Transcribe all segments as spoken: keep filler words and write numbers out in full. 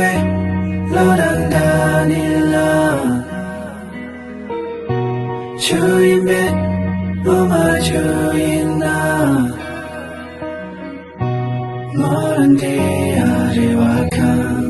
ལོ་དང་ཟླ་ནི་ལ། ཆུ་ཡིན་པས་ལོ་མ་ཆུ་ཡིན་ན། མོ་རང་འདྲེ་ཡ་རེ་བ་ཁང་།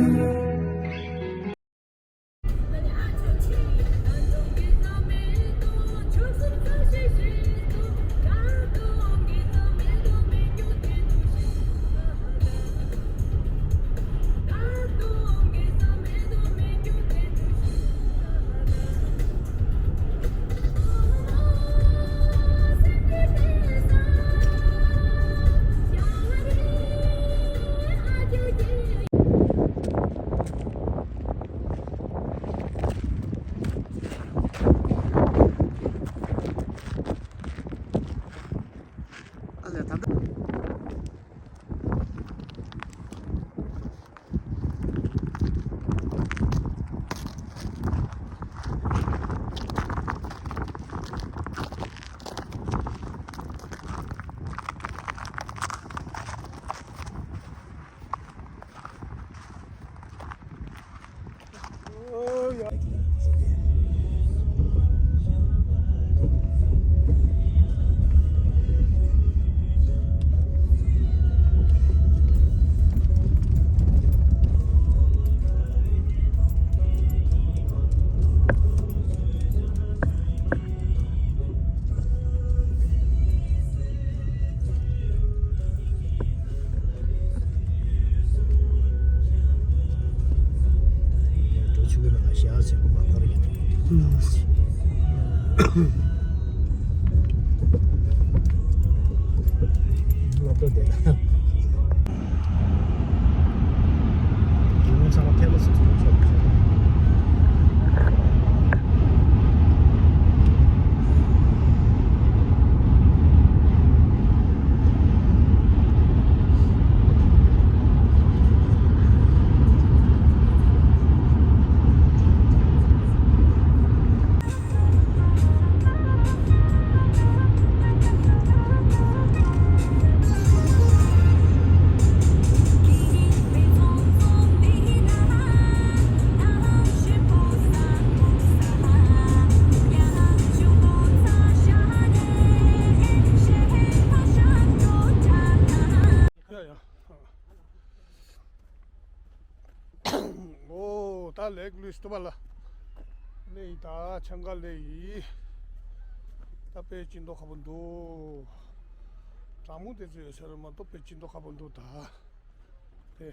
འགྲོ་ཆུ་བོའི་ནང་ལ་ཞག་ཟེར་གོ་མ་འཁོར་ཡིན། སློབ་གྲྭ་དེ་ལ། རྒྱུ་མཚན་ཚང་མ་ཐལ་བ་སོ་སོ་ཚོགས་ཀྱི། ཡ་ཡ། ཨོ། ད་ལེགས་ལུས་སྟོབས་ལ། ལེ་ཡི་ད་ཆང་ག་ལེ་ཡི། ད་དཔེ་ཅི་མདོག་ཁ་པོ་འདུག་གྲང་མོ་དེ་ཚོ་ཡོད་ས་རེད་མ་གཏོགས་དཔེ་ཅི་མདོག་ཁ་པོ་འདུག་ད་དེ།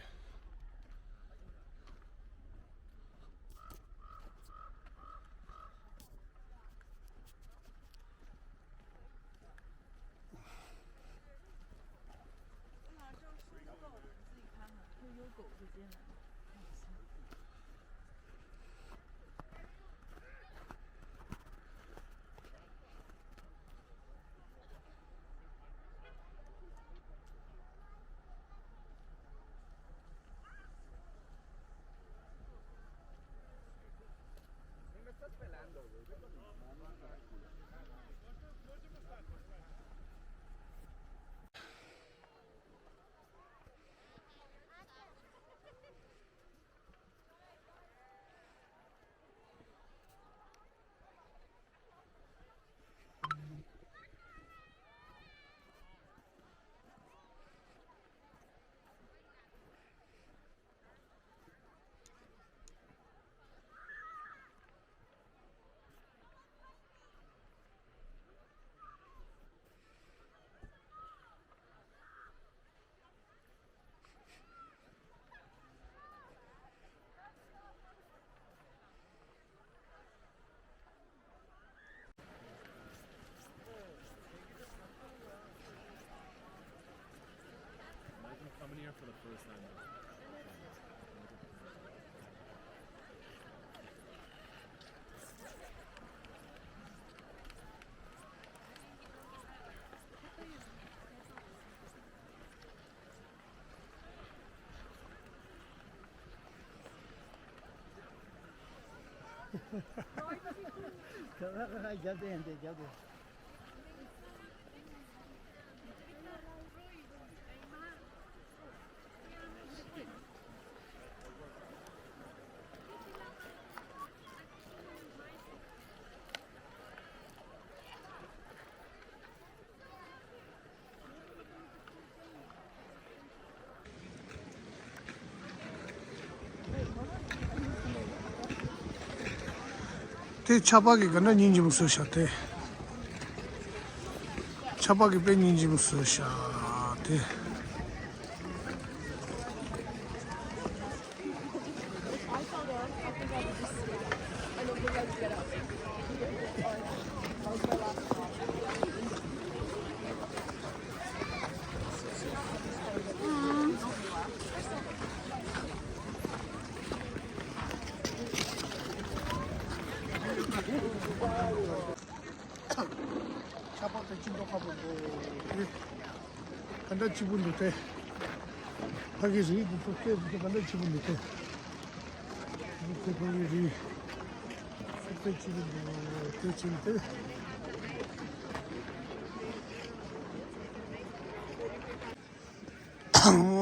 Imagine coming here for the first time. དེ་ཆར་པ་གི་ག་འདྲ་སྙིང་རྗེ་མོ་བཟོས་ཤག་དེ། ཆར་པ་གི་དཔེ་སྙིང་རྗེ་མོ་བཟོས་ཤག་དེ། ཆར་པ་དེ་ཅི་འདྲ་ཁ་པོ་འདུག་དེ། ག་འདྲ་སྐྱིད་པོ་འདུག་དེ། ཕ་གི་རི་འདི་ཚོ་དེ་འདི་ཚོ་ག་འདྲ་སྐྱིད་པོ་འདུག་དེ། འདི་ཚོ་ཕ་གི་རི། ཚོ་དེ་སྐྱིད་པོ་འདུག་དེ་ཅི་འདུག་དེ།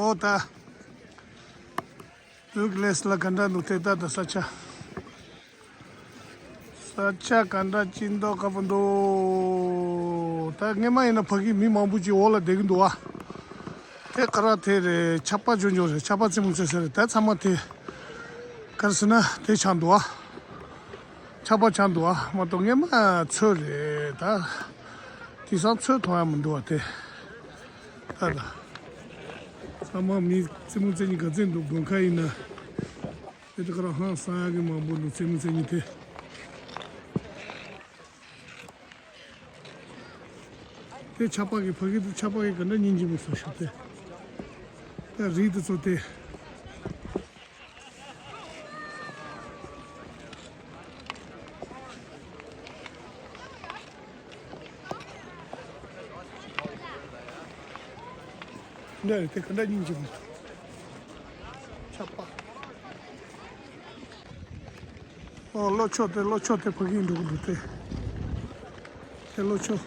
འོ་ད། ཨུག་ལེས་ལ་ག་འདྲ་འདུག་དེ་ད་ད་ས་ཆ། ས་ཆ་ག་འདྲ་ཅིག་འདུག་ཁ་པོ་འདུག་ད་སྔས་མ་ཡིན་ན་ཕ་གི་མི་མང་པོ་ཅིག་འོག་ལ་བསྡད་ཀྱི་འདུག་ཨ། དེ་ག་ར་དེ་རེད། ཆར་པ་ཅོ་ཅོ་རེད། ཆར་པ་རྩེད་མོ་རྩེ་ས་རེད། ད་ཚང་མ་དེ་ག་རེ་ཟེར་ན་དེ་ཆགས་འདུག་ཨ། ཆར་པ་ཆགས་འདུག་ཨ། མ་གཏོགས་སྔས་མ་ཚོད་རེད་ད། དེང་སང་ཚོད་མཐོང་ཡ་མི་འདུག་ཨ་དེ། ད་ད། ཚང་མ་མི་རྩེད་མོ་རྩེ་མཁན་ག་ཚད་འདུག་དགོན་ཁ་ཡིན་ན། དེ་དེ་ག་ར་ཧང་སང་ཡ་གི་མང་པོ་འདུག་རྩེད་མོ་རྩེ་མཁན་དེ། དེ་ཆར་པ་གི་ཕ་གི་དེ་ཆར་པ་གི་ག་འདྲ་སྙིང་རྗེ་མོ་བཟོས་ཤག་དེ། ད་རི་དེ་ཚོ་དེ། འདྲ་རེད་དེ་ག་འདྲ་སྙིང་རྗེ་མོ། ཆར་པ། ཨོ་ལོ་ཆོ་དེ་ལོ་ཆོ་དེ་ཕ་གིར་འགྲོ་གི་འདུག་དེ། དེ་ལོ་ཆོ།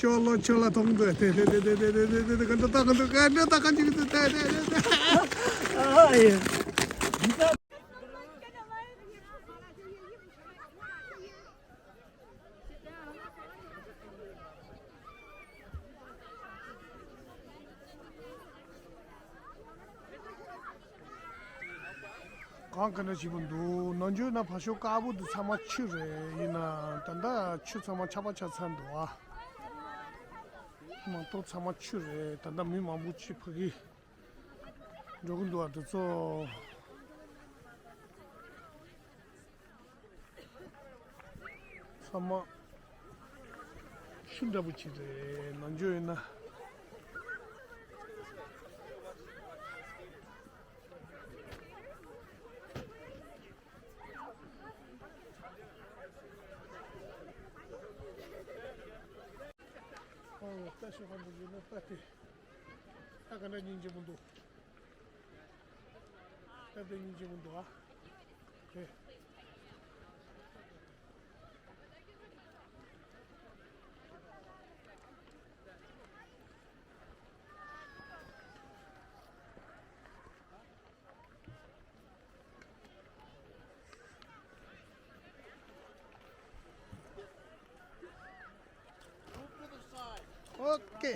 ཅོ་ལོ་ཆོ་ལ་མཐོང་འདུག་དེ་དེ་དེ་ག་འདྲ་ལྟ་གི་འདུག་ག་འདྲ་ལྟ་གི་འདུག་དེ་དེ་དེ་ཨ་ཡེ། གངས་ག་འདྲ་ཞིག་པོ་འདུག་ནམ་རྒྱུན་ན་བ་ཤོ་དཀར་པོ་འདི་ཚང་མ་ཆུ་རེད། ཡིན་ན་ད་ལྟ་ཆུ་ཚང་མ་ཆར་པ་ཆགས་ཚར་འདུག་ཨ། མ་གཏོགས་ཚང་མ་ཆུ་རེད། ད་ལྟ་མི་མང་པོ་ཅིག་ཕ་གི་འགྲོ་གི་འདུག་ཨ། དེ་ཚོ། ཚང་མ་ཆུ་འདྲ་པོ་ཅིག་རེད། ནམ་རྒྱུན་ཡིན་ན། ཨོ་ད་ཤོག་ག་འདི་ཡིན་ན་ད་དེ་ད་ག་འདྲ་སྙིང་རྗེ་པོ་འདུག་སྟབས་བདེ་སྙིང་རྗེ་མི་འདུག་ཨ། དེ། ཨོ་ཀེ།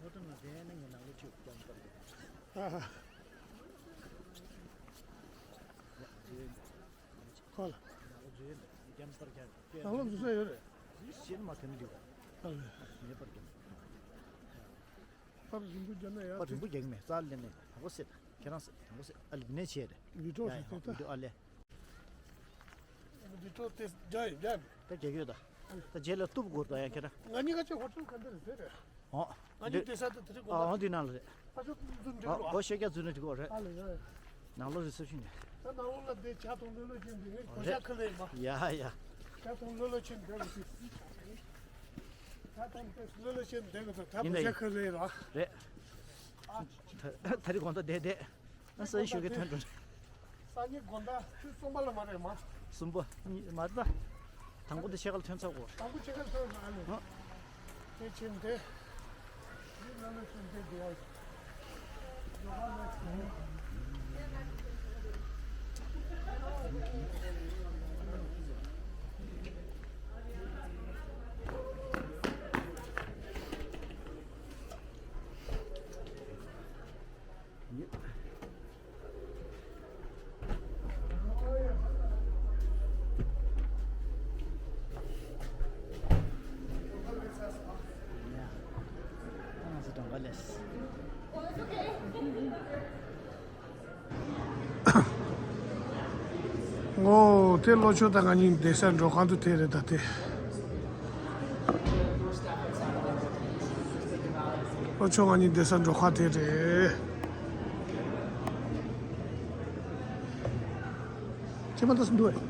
ཧོ་ཊེལ་ནང་བསྡད་ན་ངས་ནང་ལོགས་ཆུ་རྐྱང་པར། ཨ་ཧ། ཡ་ཇེ། ཁོ་ལ། ནང་ལོགས་ཇེ་རྐྱང་པར་རྐྱང་། ནང་ལོགས་འཛུལ་ས་ཡོད་རེད། ཤེས་ན་མ་ཐོན་འདུག་ཨ་ལེ། ངེས་པར་རྐྱང་། པར་རིང་པོ་རྒྱག་ན་ཡག་པར་རིང་པོ་རྒྱག་མེད་རྩ་ལེན་ནས་དང་པོ་སེ། ཁྱེད་རང་སེ་དང་པོ་སེ་ཨ་ལེ་ནས་བྱས་རེད། བི་ཌིའོ་ཡ་ཡ་ཞིག་བི་ཌིའོ་ཨ་ལེ། བི་ཌིའོ་དེ་རྒྱག་ཡིན་རྒྱག་མེད། ད་རྒྱག་ཡོད་ད། ད་རྗེས་ལ་གཏུབ་དགོས་ད་ཡང་ཁྱེད་རང་། ང་གཉིས་ཀ་ཅིག་ཧོ་ཊེལ་ག་འདི་རེད་ཟེར་རེད། ཨོ། ང་གཉིས་བསྡད་ས་དེ་དེ་རིང་དགོང་དག་ཨོ་འདི་ནང་ལ་རེད། ཕ་ཤོག་འཛུལ་འགྲིག་ཨོ་རོགས། ཨོ་ཤེས་རྒྱ་འཛུལ་ན་འགྲིག་གོ་རེད། ཨ་ལེ་ཡ། ནང་ལོགས་རི་སེབ་ཤན་རེད། ད་ནང་ལོགས་ལ་བསྡད་ཇ་འཐུང་ལོས་ལོས་བྱེད་འདི་ངས་གོ་ཤ་ཁ་ལས་མ། ཡ་ཡ། ཇ་འཐུང་ལོས་ལོས་བྱེད་འདི་རེད། ཇ་འཐུང་ལོས་ལོས་བྱེད་འདི་གི་ད་ཡིན་ད་གོ་ཤ་ཡིན། ཁ་ལས་ར། རེད། ཨ། ད་ད་རེས་དགོང་དག་བསྡད་བསྡད། ཨ་སང་ཞོགས་ཀྱི་ཐོན་འགྲོ། ད་ནི་དགོང་དག་ཆུ་གསུམ་པ་ལ་མ་རེད་མ། གསུམ་པ་གཉིས་མ་རེད་ད། དང་པོ་དེ་ཕྱེད་ཀ་ལ་ཐོན་ཚར་གོ། དང་པོ་ཕྱེད་ཀ་ལ་ཐོན་ཚར་ཨ་ནི། ཨ། དེ་ཕྱིན་དེ། ཡིན་ན་ལ་ཕྱིན་དེ་དེ་ཡ། ངོ་། དེ་ལྷོ་ཕྱོགས་དང་ང་གཉིས་བསྡད་ས་འགྲོ་ཁང་དུ་དེ་རེད་ད་དེ། ལྷོ་ཕྱོགས་ང་གཉིས་བསྡད་ས་འགྲོ་ཁང་དེ་རེད། ཁྱེད་མ་ལྟ་སུ་འདུག་ཨེ།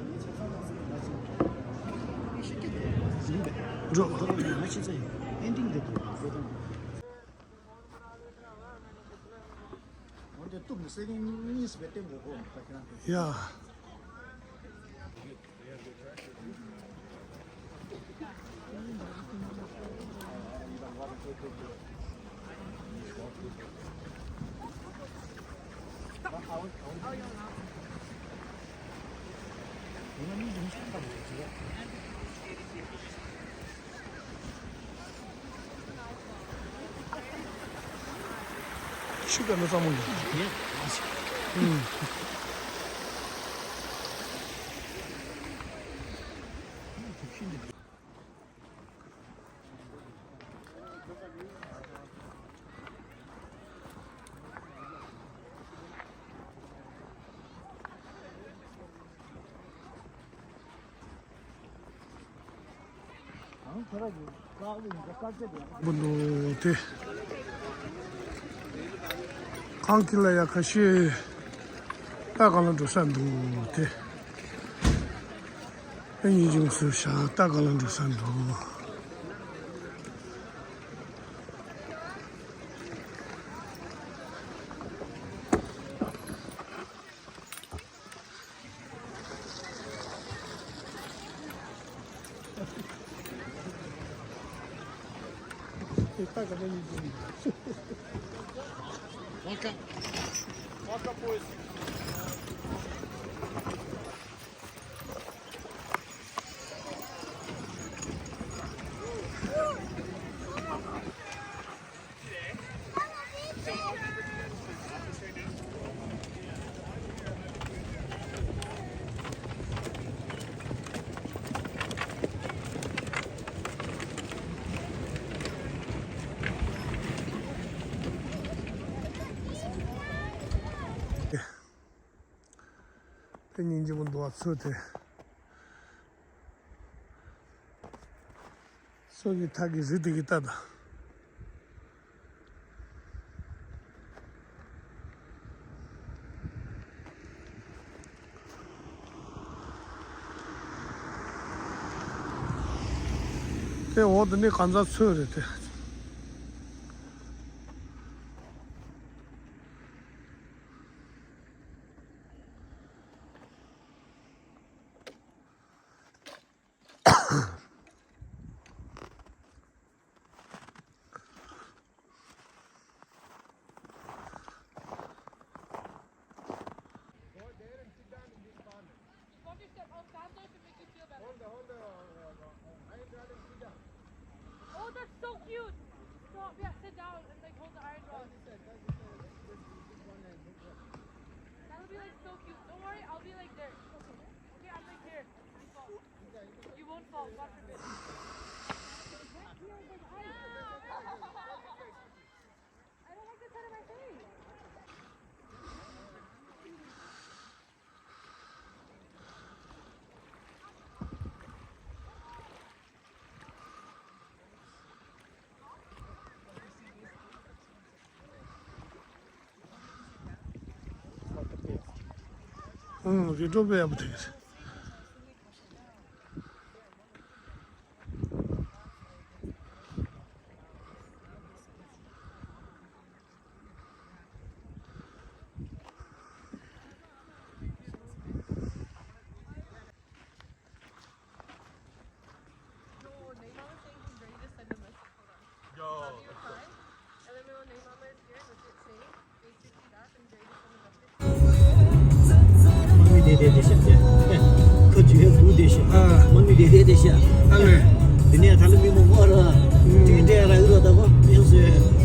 འགྲོ། ཡ། ཤུགས་ལྡན་པ་ཚང་མ་ཡིན། ཨུམ། བུ་ནུ་དེ། གང་གི་ལ་ཡ་ཁ་ཤས་ད་གང་ལ་འགྲོ་ས་འདུག་དེ། ཨེ་ཉིན་ཅིང་སུ་ཤ་ད་གང་ལ་འགྲོ་ས་འདུག Welcome. Welcome, boys. དེ་སྙིང་རྗེ་པོ་འདུག་ཨ་ཚོད་དེ། སོ་གི་ཐག་གི་རི་དེ་གི་ལྟ་དང་། དེ་འོག་ཏུ་ནི་གང་ཚ་ཚོད་རེད་དེ། Go there and sit down in this corner. Hold the, hold the, uh, uh, iron rod and sit down. Oh, that's so cute. Stop. Yeah, sit down and, like, hold the iron rod. That'll be, like, so cute. Don't worry, I'll be, like, there. Okay, I'm, like, here. You won't fall, God forbid. I don't like this side of my face. ཨང་། རི་ཀྲོ་པའི་ཡག་པོ་ཐེག་དེ་དེ་ཤ་དེ། ཁོ་ཇུ་ཧེ་དུ་དེ་ཤ། ཨ། མ་མི་དེ་དེ་དེ་ཤ། ཨ་ལེ། དེ་ནས་ད་ལ་མི་མོ་མོ་ར། ཨུམ། ཏི་ཏི་ར་ཡུ་ར་ད་གོ་མི་སུ།